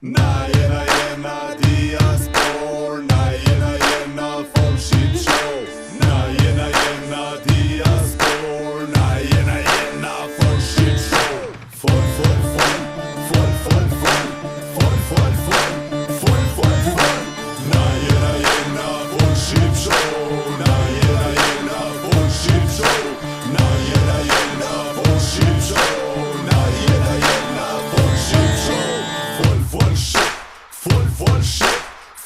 Na jena jena diaspor Na jena jena fol shqip show Na jena jena diaspor Na jena jena fol shqip show Fol fol fol Fol fol fol Fol fol fol Fol fol fol Na jena jena fol shqip show Na jena jena fol shqip show Na jena jena fol shqip show Na jena jena fol shqip show Fol fol shqip Fol fol shqip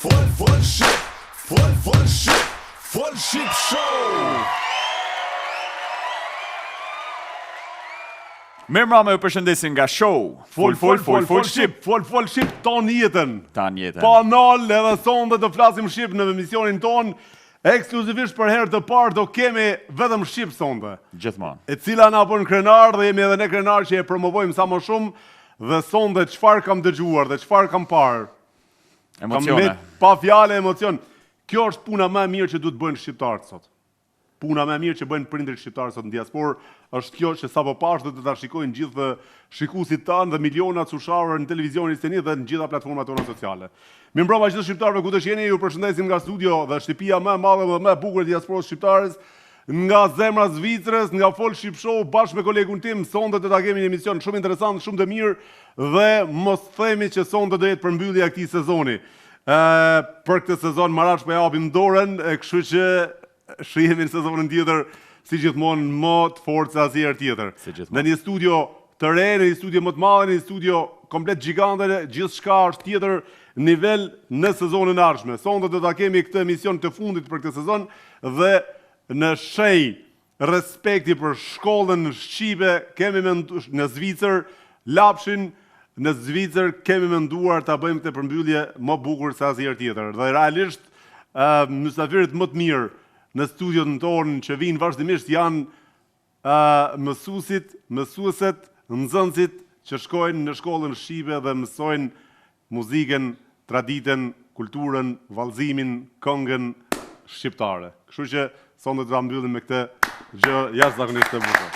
Fol fol shqip Fol fol shqip Fol shqip show Mirëmbrëma, ju përshëndesim nga show. Fol fol fol fol shqip, fol fol shqip ton jetën. Tan jetën. Pa nal edhe sonte do flasim shqip në emisionin ton. Ekskluzivisht për herë të parë do kemi vetëm shqip sonte. Gjithmonë. E cila na bën krenar dhe jemi edhe ne krenar që e promovojmë sa më shumë dhe sonte çfarë kam dëgjuar dhe çfarë kam parë. Kam Emocione. met pa fjalë emocion. Kjo është puna më e mirë që duhet bëjnë shqiptarët sot. Puna më e mirë që bëjnë prindërit shqiptarë sot në diasporë është kjo që sapo pash dhe do ta shikojnë gjithë shikuesit tanë dhe miliona susharë në televizionin Isteni dhe në gjitha platformat tona sociale. Mirëmbrëma gjithë shqiptarëve ku të jeni, ju përshëndesim nga studio dhe shtëpia më e madhe dhe më e bukur e diasporës shqiptarës nga zemra Zvicrës, nga Fol Shqip Show bashkë me kolegun tim. Sonte do ta kemi një emision shumë interesant, shumë të mirë dhe mos themi që sonte do jetë përmbyllja e këtij sezoni. Ë për këtë sezon Marash po japim dorën, e kështu që shihemi në sezonin tjetër si gjithmonë më të fortë se asnjëherë tjetër. Si gjithmonë. Në një studio të re, në një studio më të madhe, në një studio komplet gjigante, gjithçka është tjetër nivel në sezonin e ardhshme. Sonte do ta kemi këtë emision të fundit për këtë sezon dhe në shenjë respekti për shkollën shqipe kemi mendu, në Zvicër, Lapshin në Zvicër kemi menduar ta bëjmë këtë përmbyllje më bukur se asnjëherë tjetër. Dhe realisht ë mysafirët më të mirë në studion tonë që vijnë vazhdimisht janë ë mësuesit, mësueset, nxënësit që shkojnë në shkollën shqipe dhe mësojnë muzikën, traditën, kulturën, vallëzimin, këngën shqiptare. Kështu që sonte do ta mbyllim me këtë gjë jashtëzakonisht të bukur.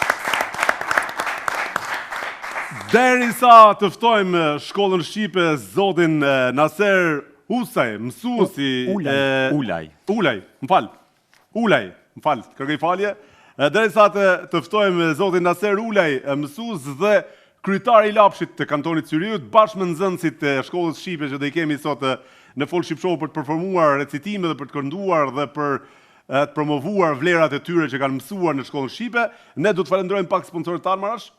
Derisa të ftojmë shkollën shqipe zotin eh, Naser Husaj, mësuesi Ulaj. e- Ulaj. Ulaj, më fal. Ulaj, më fal, kërkoj falje. E, Derisa të, të ftojmë zotin Naser Ulaj, e, mësues dhe kryetar i Lapshit të kantonit Cyrihut, bashkë me nxënësit e shkollës shqipe që do i kemi sot e, në Fol Shqip Show për të performuar recitime dhe për të kënduar dhe për e, të promovuar vlerat e tyre që kanë mësuar në shkollën shqipe. Ne do të falenderojmë pak sponsorët tanë Marash.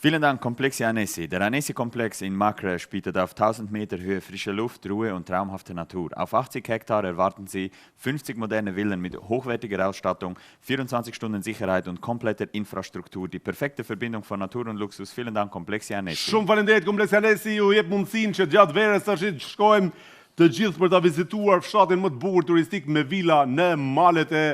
Vielen Dank, Komplex Anesi. Der Anesi-Komplex in Makresch bietet auf 1000 Meter Höhe frische Luft, Ruhe und traumhafte Natur. Auf 80 Hektar erwarten Sie 50 moderne Villen mit hochwertiger Ausstattung, 24 Stunden Sicherheit und kompletter Infrastruktur. Die perfekte Verbindung von Natur und Luxus. Vielen Dank, Komplex Anesi. Shumë faleminderit Kompleks Anesi, ju jep mundësinë që gjatë verës tash të shkojmë të gjithë për ta vizituar fshatin më të bukur turistik me vila në malet e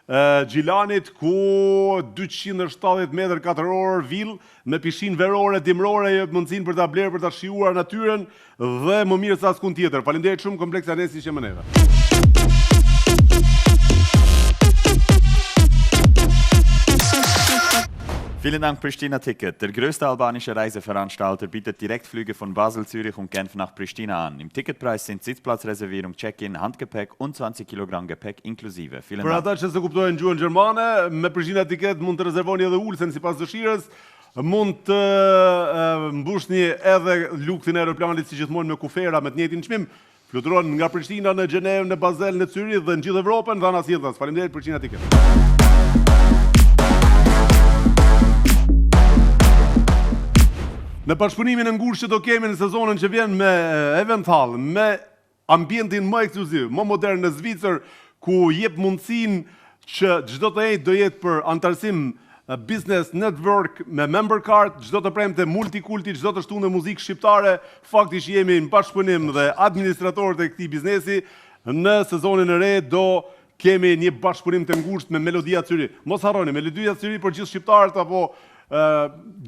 e, Gjilanit, ku 270 metër katror vilë me pishinë verore, dimrore, jep mundësinë për ta blerë, për ta shijuar natyrën dhe më mirë se askund tjetër. Faleminderit shumë Kompleks Anesi që më neve. Vielen Dank, Pristina Ticket. Der größte albanische Reiseveranstalter bietet Direktflüge von Basel, Zürich und Genf nach Pristina an. Im Ticketpreis sind Sitzplatzreservierung, Check-in, Handgepäck und 20 Kilogramm Gepäck inklusive. Vielen Për Dank. ata që s'e kuptojnë gjuhën gjermane, me Pristina Ticket mund të rezervoni edhe ulsen sipas dëshirës, mund të e, mbushni edhe lukthin e aeroplanit si gjithmonë me kufera me të njëjtin çmim. Fluturon nga Prishtina në Gjenevë, në Basel, në Cyrih dhe në gjithë Evropën dhe anasjelltas. Faleminderit Prishtina Ticket. Në bashkëpunimin e ngushtë që do kemi në sezonin që vjen me eh, Event Hall, me ambientin më ekskluziv, më modern në Zvicër, ku jep mundësinë që çdo të enjtë do jetë për antarësim eh, business network me member card, çdo të premte multikulti, çdo të shtunë muzikë shqiptare, fakti që jemi në bashkëpunim dhe administratorët e këtij biznesi në sezonin e re do kemi një bashkëpunim të ngushtë me Melodia Cyrih. Mos harroni, Melodia Cyrih për gjithë shqiptarët apo ë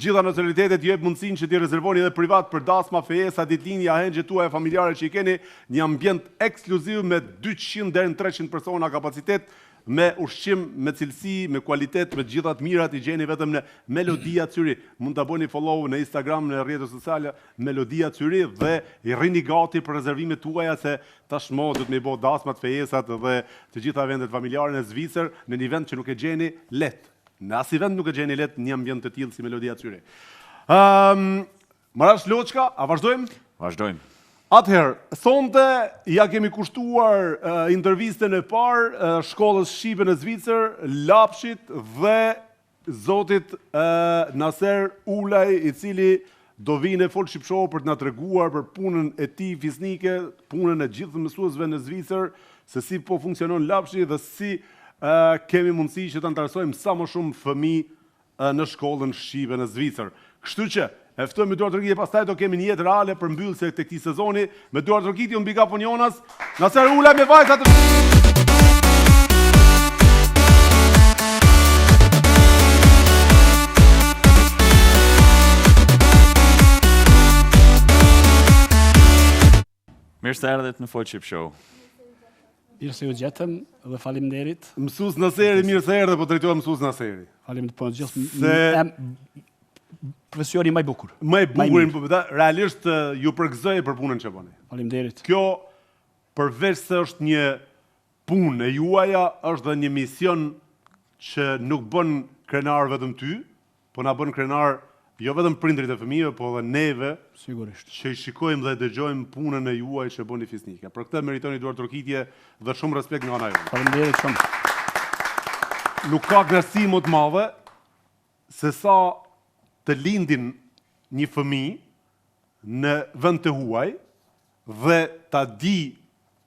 gjitha nacionalitetet ju jep mundësinë që t'i rezervoni edhe privat për dasma, fejesa, ditëlindje, ahengje tuaja familjare që i keni, një ambient ekskluziv me 200 deri në 300 persona kapacitet. me ushqim me cilësi, me kualitet, me të gjitha të mirat i gjeni vetëm në Melodia Zürich. Mund ta bëni follow në Instagram, në rrjetet sociale Melodia Zürich dhe i rrini gati për rezervimet tuaja se tashmë do të me i bo dasmat, fejesat dhe të gjitha eventet familjare në Zvicër, në një vend që nuk e gjeni lehtë. Në asnjë vend nuk e gjeni lehtë një ambient të tillë si Melodia Zürich. Ëm Marash Loçka, a vazhdojmë? Vazhdojmë. Atëherë, sonte ja kemi kushtuar uh, intervistën e parë uh, shkollës shqipe në Zvicër, Lapshit dhe zotit uh, Naser Ulaj, i cili do vijë në Fol Shqip Show për të na treguar për punën e tij fisnike, punën e gjithë mësuesve në Zvicër, se si po funksionon Lapshi dhe si uh, kemi mundësi që të anëtarësojmë sa më shumë fëmijë në shkollën shqipe në Zvicër. Kështu që, e ftojmë me duartrokitje, pastaj do kemi një jetë reale përmbyllëse të këtij sezoni, me duartrokitje un big up un Jonas, Naser Ulaj me vajzat Mirë se erdhët në Fol Shqip Show. Mirë se ju gjetëm dhe faleminderit. Mësues Naseri, mirë se erdhe, po drejtohem mësues Naseri. Faleminderit, po gjithë se... profesioni më i bukur. Më i bukur, po realisht ju përgëzoj për punën që bëni. Faleminderit. Kjo përveç se është një punë e juaja, është dhe një mision që nuk bën krenar vetëm ty, Po na bën krenar jo vetëm prindërit e fëmijëve, po edhe neve, Sigurisht. që i shikojmë dhe dëgjojmë punën e juaj që bëni fisnike. Për këtë meritoni duartrokitje dhe shumë respekt nga ana jonë. Faleminderit shumë. Nuk ka kënaqësi më të madhe se sa të lindin një fëmijë në vend të huaj dhe ta di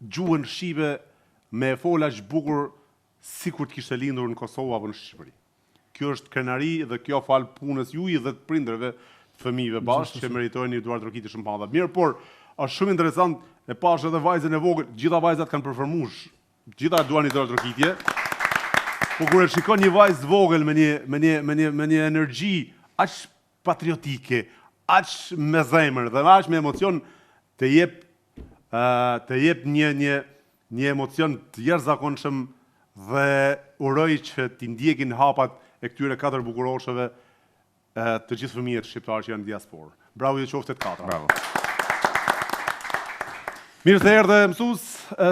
gjuhën shqipe me e fol aq bukur sikur të kishte lindur në Kosovë apo në Shqipëri. Kjo është krenari dhe kjo falë punës juaj dhe të prindërve të fëmijëve bashkë që meritojnë një duartrokitje shumë të madhe. Mirë, por është shumë interesant e pash edhe vajzën e vogël, gjitha vajzat kanë performuar, gjitha duan një duartrokitje. Po kur e shikon një vajzë të vogël me një me një me një me një energji aq patriotike, aq me zemër dhe aq me emocion të jep të jep një një një emocion të jashtëzakonshëm dhe uroj që t'i ndjekin hapat e këtyre katër bukurosheve të gjithë fëmijët shqiptarë që janë në diasporë. Bravo ju qoftë të katra. Bravo. Mirë se erdhe mësues,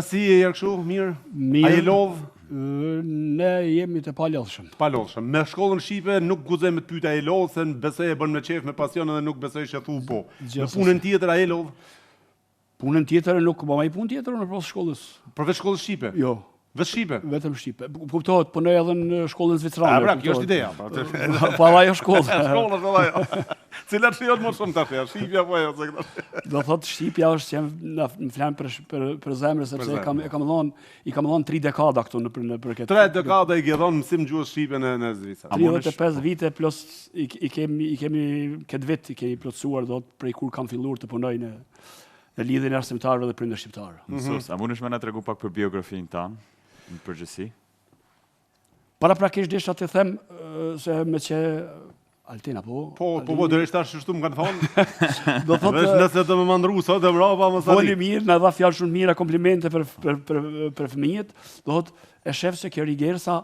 si je kështu, mirë? Mirë. A je lodh? Ne jemi të palodhshëm. Palodhshëm. Me shkollën shqipe nuk guxoj me të pyet a je lodh, se besoj e bën me qejf, me pasion edhe nuk besoj që thu po. Me punën tjetër a je lodh? Punën tjetër nuk bëj punë tjetër unë përpos shkollës. Përveç shkollës shqipe? Jo. Vetëm shqipe? Vetëm shqipe. Kuptohet, punoj edhe në shkollën zvicerane. A, pra, kjo është ideja. Pra, po edhe ajo shkollë. Shkollë është edhe ajo. Cila të shijon më shumë tash, a shqipja apo ajo? Se këta. Do thotë shqipja është që në më flan për për për zemrën sepse e kam e kam dhënë i kam dhënë 3 dekada këtu në për në për këtë. 3 dekada i ke dhënë mësim gjuhës shqipe në në Zvicër. 35 vite plus i, i kemi i kemi këtë vit i kemi plotësuar do prej kur kam filluar të punoj në në lidhjen e arsimtarëve dhe prindër shqiptarë. Mm -hmm. Mësues, a mundesh me na tregu pak për biografinë tënde, në përgjithësi? Paraprakisht desha të them se me që Altina, po? Po, po, po, deri tash kështu më kanë thonë. Do thotë Veç nëse do më mandru sot e mbrapa mos a di. mirë, na dha fjalë shumë mira, komplimente për për për, për fëmijët. Do thotë e shef se kjo Rigersa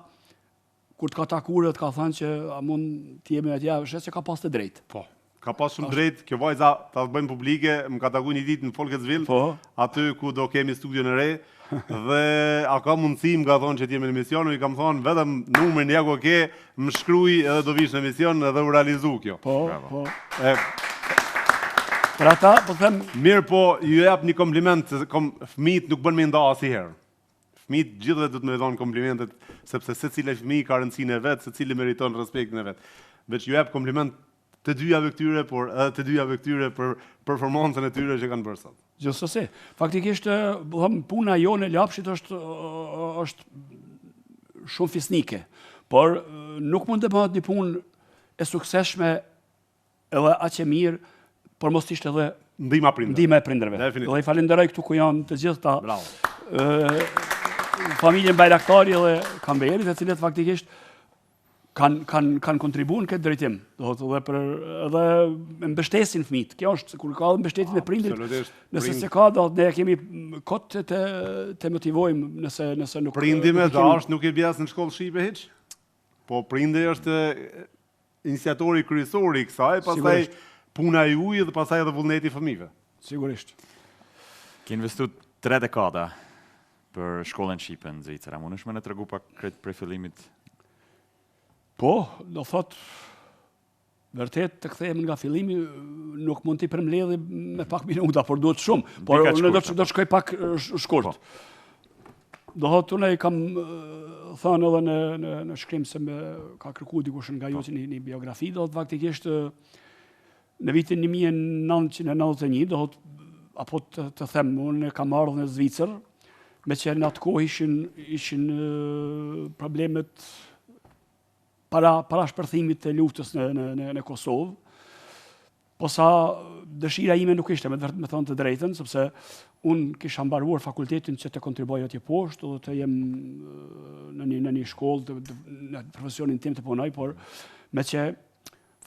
Kur të ka takuar dhe të ka thënë që a mund të jemi atje, shef se ka pas të drejtë. Po. Ka pas shumë drejt, kjo vajza ta bëjmë publike, më ka takuar një ditë në Volkswill, po. aty ku do kemi studion e re dhe a ka mundësi më ka thonë që të jemi në emision, i kam thonë vetëm numrin ja ku ke, më shkruaj edhe do vish në emision edhe u realizu kjo. Po, Bravo. po. E, Për ata, po them... Mirë po, ju jap një kompliment, se kom, fëmijët nuk bën me nda asnjëherë. Fëmijët gjithëve duhet me dhënë komplimentet, sepse secili fëmijë ka rëndësinë e vet, secili meriton respektin e vet. Veç ju jap kompliment të dyjave këtyre, por edhe të dyjave këtyre për performancën e tyre që kanë bërë sot. Gjithsesi, faktikisht, them, puna jonë e Lapshit është është shumë fisnike, por nuk mund të bëhet një punë e suksesshme Edhe aq e mirë, por mos të ishte edhe ndihma prindërve. Ndihma e prindërve. Dhe i falenderoj këtu ku janë të gjithë ta. Bravo. Ë familjen Bajraktari dhe Kamberi, të cilët faktikisht Kanë kanë kanë kontribuar në këtë drejtim, do thotë edhe për edhe e mbështesin fëmijët. Kjo është kur ka edhe mbështetjen e prindit. Nëse s'e ka do ne kemi kot të të, të motivojmë nëse nëse nuk Prindi me dash nuk e bie as në shkollë shqipe hiç. Po prindi është iniciatori kryesor i kësaj, pastaj puna e juaj dhe pastaj edhe vullneti i fëmijëve. Sigurisht. Ke investu tre dekada për shkollën shqipe në Zvicër. A mundesh me na tregu pak krejt prej fillimit? Po, do thot vërtet të kthehemi nga fillimi nuk mund t'i përmbledhi me pak minuta, por duhet shumë. Por unë do të do të shkoj pak shkurt. Po. Do thot unë i kam thënë edhe në në në shkrim se më ka kërkuar dikush nga ju po. që një, një biografi, do thot faktikisht në vitin 1991, do thot apo të, të them unë kam ardhur në Zvicër, meqë në atë kohë ishin ishin problemet para para shpërthimit të luftës në në në, në Kosovë. Po sa dëshira ime nuk ishte me të vërtetë me thënë të drejtën, sepse unë kisha mbaruar fakultetin që të kontribuoj atje poshtë dhe të jem në një në një shkollë të, të, në profesionin tim të punoj, por meqë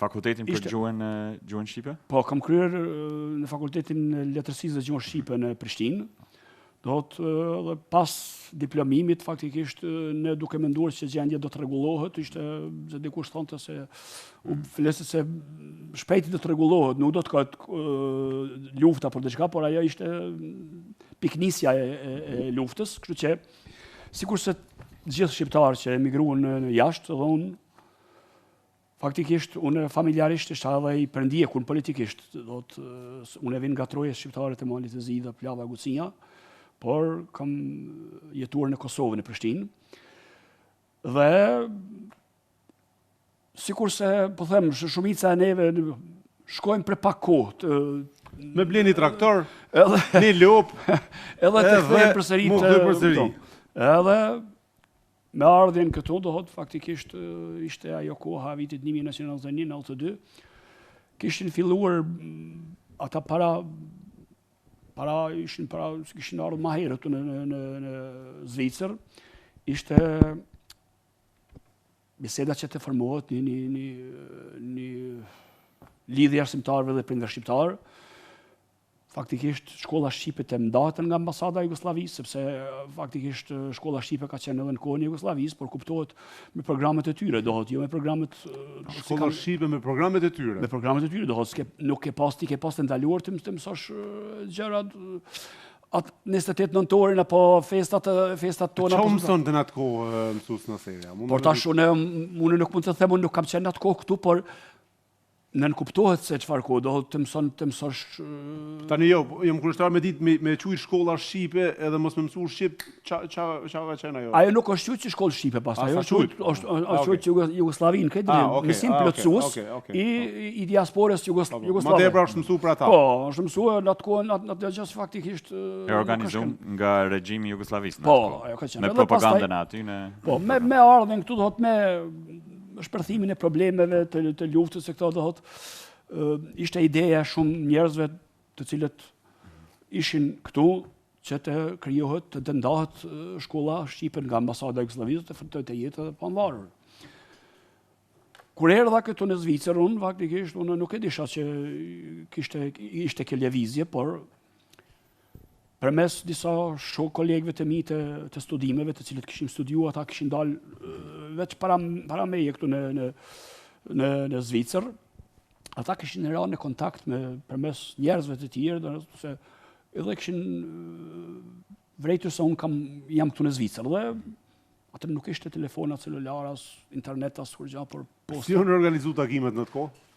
Fakultetin për ishte, gjuhën gjuhën shqipe? Po, kam kryer në fakultetin e letërsisë dhe gjuhën shqipe në Prishtinë. Do thotë dhe pas diplomimit faktikisht ne duke menduar se gjendja do të rregullohet, ishte se dikush thonte se u fliste se shpejt do të rregullohet, nuk do të ketë lufta për diçka, por ajo ishte pikënisja e, e, e luftës, kështu që sikurse të gjithë shqiptarët që emigruan në, në jashtë, dhe unë Faktikisht, unë familjarisht isha edhe i përndjekun politikisht, do të unë vij nga trojet shqiptare të Malit të Zi dhe Plava Gucia, por kam jetuar në Kosovë, në Prishtinë. Dhe sikurse po them, shumica e neve shkojmë për pak kohë të me ble një traktor, edhe një lopë, edhe të kthehemi përsëri të përsëri. Edhe Me ardhjen këtu, do thotë, faktikisht ishte ajo koha e vitit 1991-92, kishin filluar ata para para ishin para kishin ardhur më herët në në në, në Zvicër, ishte biseda që të formohet një një një një lidhje arsimtarëve dhe prindër shqiptarë. Faktikisht shkolla shqipe të ndahet nga ambasada e Jugosllavisë, sepse faktikisht shkolla shqipe ka qenë edhe në kohën e Jugosllavisë, por kuptohet me programet e tyre, do thotë jo me programet shkolla shqipe me programet e tyre. Me programet e tyre, do thotë nuk ke pas ti ke pas të ndaluar të të mësosh gjërat atë 28 nëntorin apo festat festat tona. Çfarë mësonte në atë kohë mësues Naseri? Por tash unë unë nuk mund të them unë nuk kam qenë në atë kohë këtu, por Nënkuptohet se çfarë kohë, do të mëson të mësosh Tani jo, jam kureshtar me ditë me me qujt shkolla shqipe edhe mos me mësu shqip, ça ça ça ka qenë ajo? Ajo nuk është qujt si shkollë shqipe pastaj, ajo është qujt është është qujt Jugosllavi në këtë ah, mësim plotësues i i diasporës po, po. jugosllave. Ma tepër është mësu për ata. Po, është mësu në atë kohë në atë gjë faktikisht e organizuar nga regjimi i Jugosllavisë në atë po, ajo ka qenë. Me propagandën aty në Po, me me ardhjen këtu do thotë me shpërthimin e problemeve të, të luftës e këto do thotë ishte ideja e shumë njerëzve të cilët ishin këtu që të krijohet, të ndahet shkolla shqipe nga ambasada e Jugosllavisë të, të, të jetë edhe pavarur. Kur erdha këtu në Zvicër, unë faktikisht unë nuk e disha që kishte ishte kjo lëvizje, por Përmes disa shok kolegëve të mi të, të studimeve, të cilët kishim studiuar, ata kishin dalë veç para para meje këtu në në në në Zvicër. Ata kishin ra në kontakt me përmes njerëzve të tjerë, do të se edhe kishin vrejtur se unë kam jam këtu në Zvicër dhe atë nuk ishte telefona celular as internet as kurrgjë, por posta. Si janë organizu takimet në atë kohë?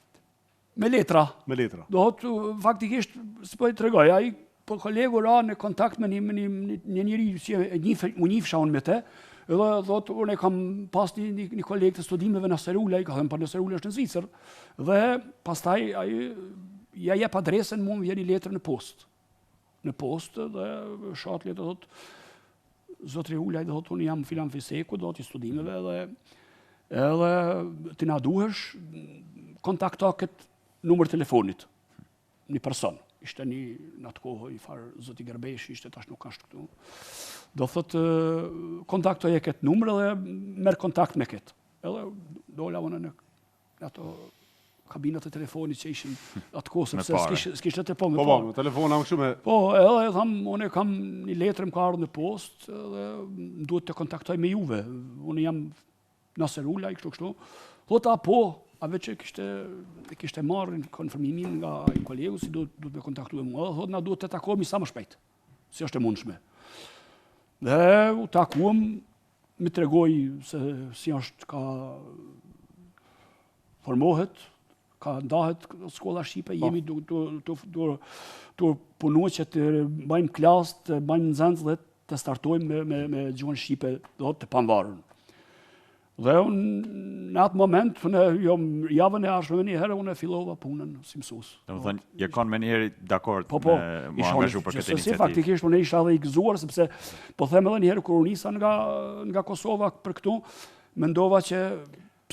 Me letra. Me letra. Do thotë, faktikisht, si po i tregoj, ai po kolegu ra në kontakt me një, me një, një njeri që e njif, u njifsha unë me te, edhe thotë, unë e kam pas një, një, një koleg të studimeve Naser Ulaj, ka thënë, po Naser Ulaj është në Zvicër, dhe pastaj ai ja jep adresën, mua më vjen një letër në postë. Në postë dhe shoh atë letër thotë, zotri Ulaj, do thotë, unë jam filan fiseku, do thotë i studimeve dhe edhe ti na duhesh, kontakto këtë numër telefonit, një person. Ishte një, në atë kohë, i farë zoti Gërbesh, ishte tash nuk është këtu. Do thotë, kontaktoje këtë numër dhe merr kontakt me këtë. Edhe dola unë në ato kabinat e telefonit që ishin atë kohë, sepse s'kishte s'kishte të po me po, po, me telefona më kështu me Po, edhe tham, unë kam një letër më ka ardhur në postë dhe më duhet të kontaktoj me juve. Unë jam Naser Ulaj, kështu kështu. Thotë a po, a veç e kishte e kishte marrë konfirmimin nga ai kolegu si duhet duhet me kontaktu me mua. Thotë na duhet të takohemi sa më shpejt. Si është e mundshme. Dhe u takuam, më tregoi se si është ka formohet, ka ndahet shkolla shqipe, po. jemi du, du, du, du, tu punu që të mbajmë klasë, të mbajmë nxënës dhe të startojmë me, me, me gjuhën shqipe do të pavarur. Dhe unë në atë moment, unë jo, javën e ardhshme menjëherë, unë e fillova punën si mësues. Domethënë, je konë menjëherë dakord po, po, me m'u angazhu për këtë iniciativë. Faktikisht, unë isha edhe i gëzuar, sepse po them edhe njëherë, kur u nisa nga, nga Kosova për këtu, mendova që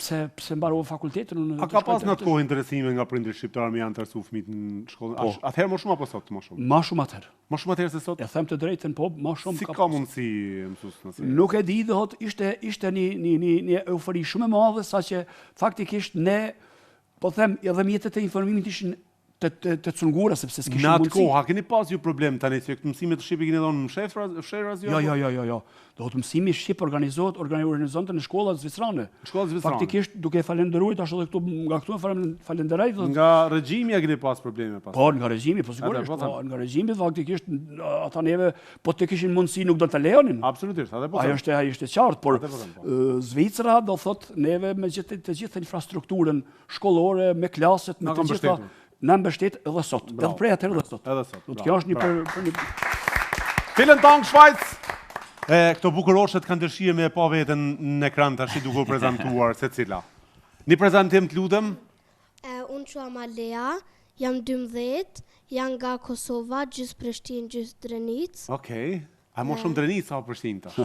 Pse pse mbarova fakultetin unë? A ka pas në atë kohë interesime nga prindërit shqiptarë me anëtarësu fëmijët në shkollën? Po. Atëherë më shumë apo sot më shumë? Më shumë atëherë. Më shumë atëherë se sot? E them të drejtën, po, më shumë si ka. Si ka mundësi mësues nëse? Nuk e di, do thotë ishte ishte një një një një eufori shumë e madhe saqë faktikisht ne po them edhe mjetet e informimit ishin të të të cunguara sepse s'kishim mundësi. Në atë kohë, a keni pas ju problem tani se këtë mësimet shqip i keni dhënë fshehurazi jo? Jo, jo, jo, jo, jo. Do të mësimi shqip organizohet, organizonte në shkollat zvicerane. Në shkollat zvicerane. Faktikisht duke e falënderuar tash edhe këtu nga këtu e falënderoj do. Nga regjimi a keni pas probleme pas? Po, nga regjimi, po sigurisht, po, po, nga regjimi faktikisht ata neve po të kishin mundësi nuk do të lejonin. Absolutisht, atë po. Ajo është ajo është e qartë, por po po. Zvicra do thot neve me gjithë të gjithë infrastrukturën shkollore, me klaset, me të gjitha, na mbështet edhe sot, edhe prej atëherë edhe sot. Edhe sot. Do të kjo është një për, për një... Vielen Dank, Schweiz! E, këto bukuroshet kanë dëshirë me e pa veten në ekran tash duke u prezantuar secila. Një prezantim të lutem? E, unë quhem Alea, jam 12, jam nga Kosova, gjysë Prishtinë, gjysë Drenicë. Okej. A më shumë Drenicë apo Prishtinë tash?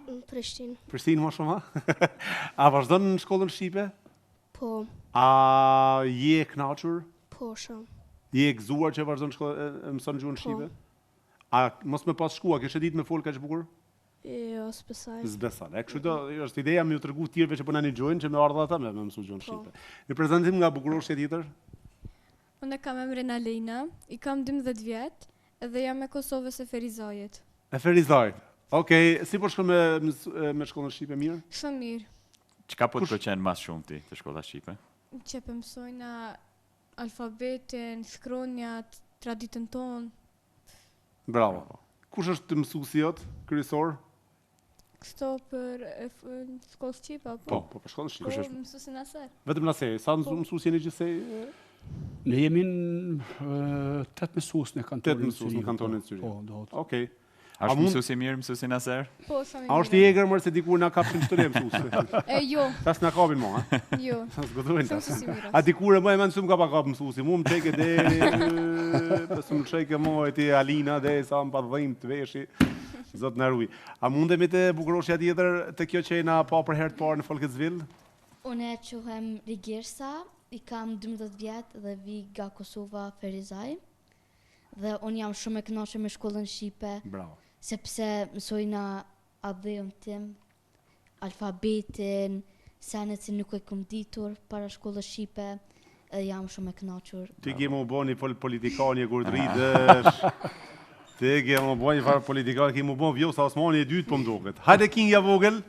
Në Prishtinë. Prishtinë më shumë, a? A vazhdon në shkollën shqipe? Po. A je e kënaqur? Po, shumë. Je e gëzuar që vazhdon shkollën e mëson gjuhën po. shqipe? A mos me pas shku, a kishe ditë me fol kaq bukur? Jo, s'besoj. S'beson. E kështu do, është ideja me ju tregu tjerëve që po na nigjojnë që me ardhë ata me, me mësu gjuhën po. shqipe. Një prezantim nga bukuroshja tjetër? Unë kam emrin Alena, i kam 12 vjet dhe jam e Kosovës e Ferizajit. E Ferizajit. Okej, si po shkon me me shkollën shqipe mirë? Shumë mirë. Çka po të pëlqen ma s'shumti te shkolla shqipe? Që po mësojna alfabetin, shkronjat, traditën tonë. Bravo. Kush është mësuesi jot kryesor? Kështu për shkollë shqipe apo? Po, po për shkollën shqipe. Kush është? Mësuesi Naser. Vetëm Naseri. Sa po. mësues jeni gjithsej? Ne jemi 8 mësues në kantonin e Cyrihut. 8 mësues në kantonin e Cyrihut. Po, do të. Okej. A është mësuesi i mirë, mësuesi Naser? Po, shumë i mirë. A është i egër mërë se dikur na kapshin të le mësuesi? E, jo. Ta s'na kapin mo, a? Jo. Sa s'guxojnë ta. A dikur e më e mend s'më ka pa kap mësuesi, mu më çeke deri, po s'më çeke mo e ti Alina deri sa më pa dhimt të veshi. Zot na ruaj. A mundemi te bukuroshja tjetër te kjo që jena pa për herë të parë në Volketswil? Unë quhem Rigersa, i kam 12 vjet dhe vi nga Kosova Ferizaj. Dhe unë jam shumë e kënaqur me shkollën shqipe. Bravo. Sepse mësojna atdheun tim, alfabetin, senet që nuk e kom ditur para shkollës shqipe, edhe jam shumë e kënaqur. Ti ke m'u bo një fol politikan kur të rritesh. Ti ke m'u bo një farë politikan, ke m'u bo Vjosa Osmani e dytë po më duket. Hajde Kinga vogël.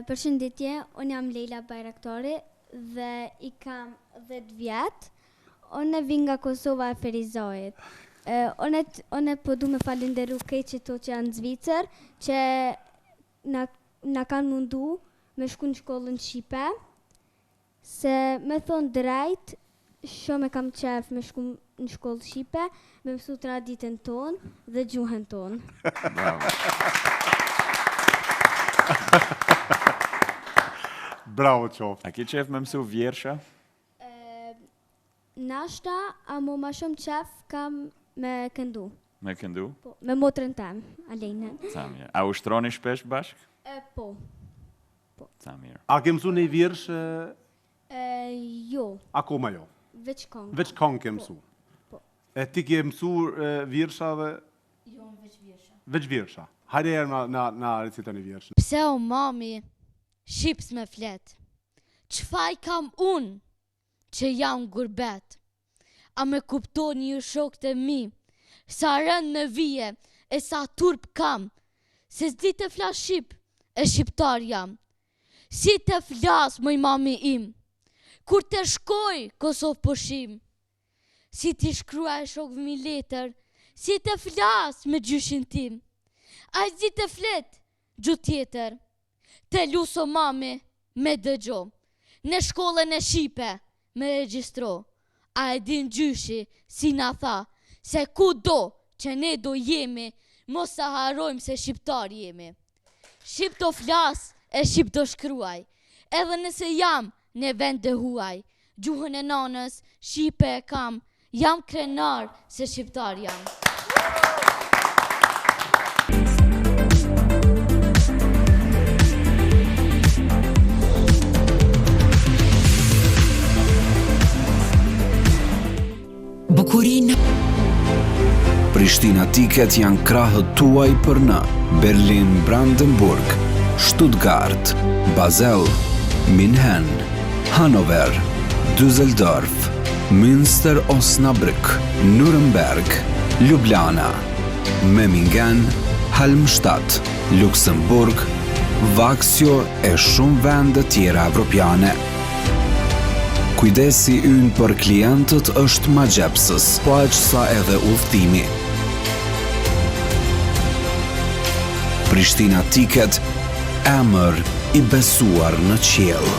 Përshëndetje, unë jam Lejla Bajraktari dhe i kam 10 vjet. Unë vi nga Kosova e Ferizajit. Unë unë po du me falenderu krejt qëto që janë në Zvicër, që na na kanë mundu me shku në shkollën shqipe. Se me thonë drejt, shumë e kam qef me shku në shkollë shqipe, me mësu traditën tonë dhe gjuhën tonë. Bravo. Bravo qoftë. A ke qef me mësu vjersha? Nashta, amo ma shumë qef kam me këndu. Me këndu? Po, me motrën tem, Alenën. Sa mirë. A ushtroni shpesh bashkë? E, po. Po. Sa mirë. A ke mësu një vjershë? E, jo. Akoma jo? Veç kongë. Veç kongë ke mësu? Po. E ti ke mësu vjersha dhe? Jo, veç vjersha. Veç vjersha. Hajde herë na, na, na recito një vjershë. Pse o mami? Shqip s'me flet. Ç'faj kam unë që jam n'gurbet? A me kuptoni ju shokët e mi, sa rëndë më vije e sa turp kam, se s'di të flas shqip e shqiptar jam. Si të flas moj mami im, kur të shkoj Kosovë pushim? Si t'i shkruaj shokëve mi letër, si të flas me gjyshin tim? Ai s'di të flet gjuhë tjetër. Të lus o mami me dëgjo. Në shkollën e shqipe me regjistro. A e din gjyshi si na tha se kudo që ne do jemi mos të harrojmë se shqiptar jemi. Shqip do flas e shqip do shkruaj, edhe nëse jam ne vend të huaj, gjuhën e nanës shqipe e kam, jam krenar se shqiptar jam. Bukurinë. Prishtina Ticket janë krahët tuaj për në Berlin, Brandenburg, Stuttgart, Basel, München, Hanover, Düsseldorf, Münster Osnabrück, Nuremberg, Ljubljana, Memmingen, Halmstadt, Luxemburg, Vaxjo e shumë vende tjera evropiane. Kujdesi ynë për klientët është magjepsës, po aq sa edhe udhëtimi. Prishtina Ticket, emër i besuar në qiell.